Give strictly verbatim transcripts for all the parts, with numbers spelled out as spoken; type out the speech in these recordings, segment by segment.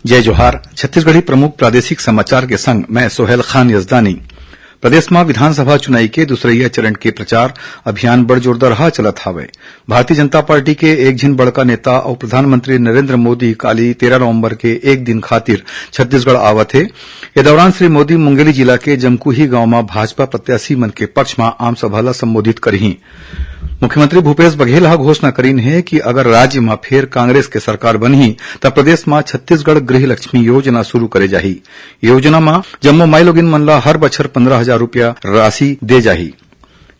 जय जोहार। छत्तीसगढ़ी प्रमुख प्रादेशिक समाचार के संग मैं सोहेल खान यजदानी। प्रदेश म विधानसभा चुनाई के दूसरइया चरण के प्रचार अभियान बड़ जोरदारहा चलत हावय। भारतीय जनता पार्टी के एक झिन बड़का नेता अउ प्रधानमंत्री नरेंद्र मोदी काली तेरह नवंबर के एक दिन खातिर छत्तीसगढ़ आवत हे। ए दौरान श्री मोदी मुंगेली जिला के जमकुही गांव म भाजपा प्रत्याशी मन के पक्ष म आम सभा ल संबोधित करही। मुख्यमंत्री भूपेश बघेल ह घोषणा करिन हे कि अगर राज्य म फेर कांग्रेस के सरकार बनही, त प्रदेश म छत्तीसगढ़ गृह लक्ष्मी योजना शुरू करे जाही। योजना म जम्मो माईलोगिन मन ल हर बछर पन्द्रह हजार रुपया राशि दे जाही।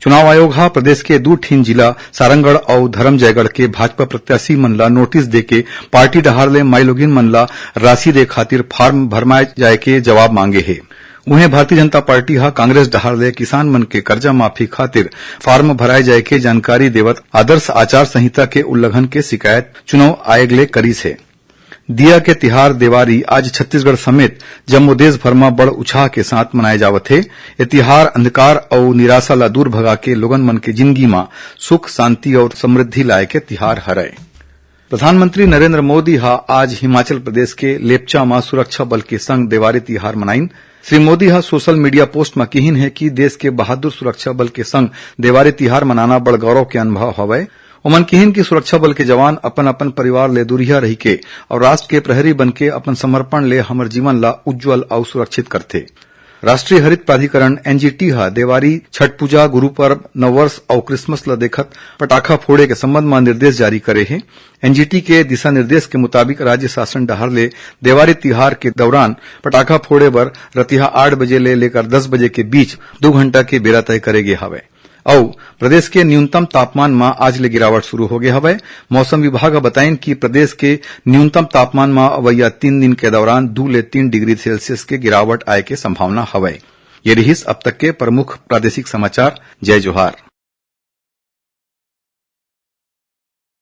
चुनाव आयोग ह प्रदेश के दू ठिन जिला सारंगढ़ अउ धरमजयगढ़ के भाजपा प्रत्याशी मन ल नोटिस देके पार्टी डहार ले माईलोगिन मन ल राशि दे खातिर फार्म भरमाए जाए के जवाब मांगे हे। उहें, भारतीय जनता पार्टी ह कांग्रेस डहार ले किसान मन के कर्जा माफी खातिर फार्म भराए जाए के जानकारी देवत आदर्श आचार संहिता के उल्लंघन के शिकायत चुनाव आयोग ले करिस हे। दिया के तिहार देवारी आज छत्तीसगढ़ समेत जम्मो देश भर म बड़ उछाह के साथ मनाए जावत हे। ए तिहार अंधकार अउ निराशा ल दूर भगा के लोगन मन के जिंदगी म सुख, शांति अउ समृद्धि लाए के तिहार हरय। प्रधानमंत्री नरेंद्र मोदी ह आज हिमाचल प्रदेश के लेपचा म सुरक्षा बल के संग देवारी तिहार मनाइन। श्री मोदी ह सोशल मीडिया पोस्ट म किहिन हे कि देश के बहादुर सुरक्षा बल के संग देवारी तिहार मनाना बड़ गौरव के अनुभव हवय। ओमन किहिन कि सुरक्षा बल के जवान अपन-अपन परिवार ले दूरिहा रहिके अउ राष्ट्र के प्रहरी बनके अपन समर्पण ले हमर जीवन ला उज्जवल अउ सुरक्षित करथे। राष्ट्रीय हरित प्राधिकरण, एनजीटी, ह देवारी, छठ पूजा, गुरु पर्व, नववर्ष अउ क्रिसमस ल देखत पटाखा फोड़े के संबंध म निर्देश जारी करे हे। एनजीटी के दिशा निर्देश के मुताबिक राज्य शासन डहार ले देवारी तिहार के दौरान पटाखा फोड़े बर रतिहा आठ बजे ले लेकर दस बजे के बीच दू घंटा के बेरा तय करे गे हवय। अउ प्रदेश के न्यूनतम तापमान म आज ले गिरावट शुरू हो गे हवय। मौसम विभाग ह बताइन कि प्रदेश के न्यूनतम तापमान म अवइया तीन दिन के दौरान दू ले तीन डिग्री सेल्सियस के गिरावट आए के संभावना हवय। ये रिहिस अब तक के प्रमुख प्रादेशिक समाचार। जय जोहार।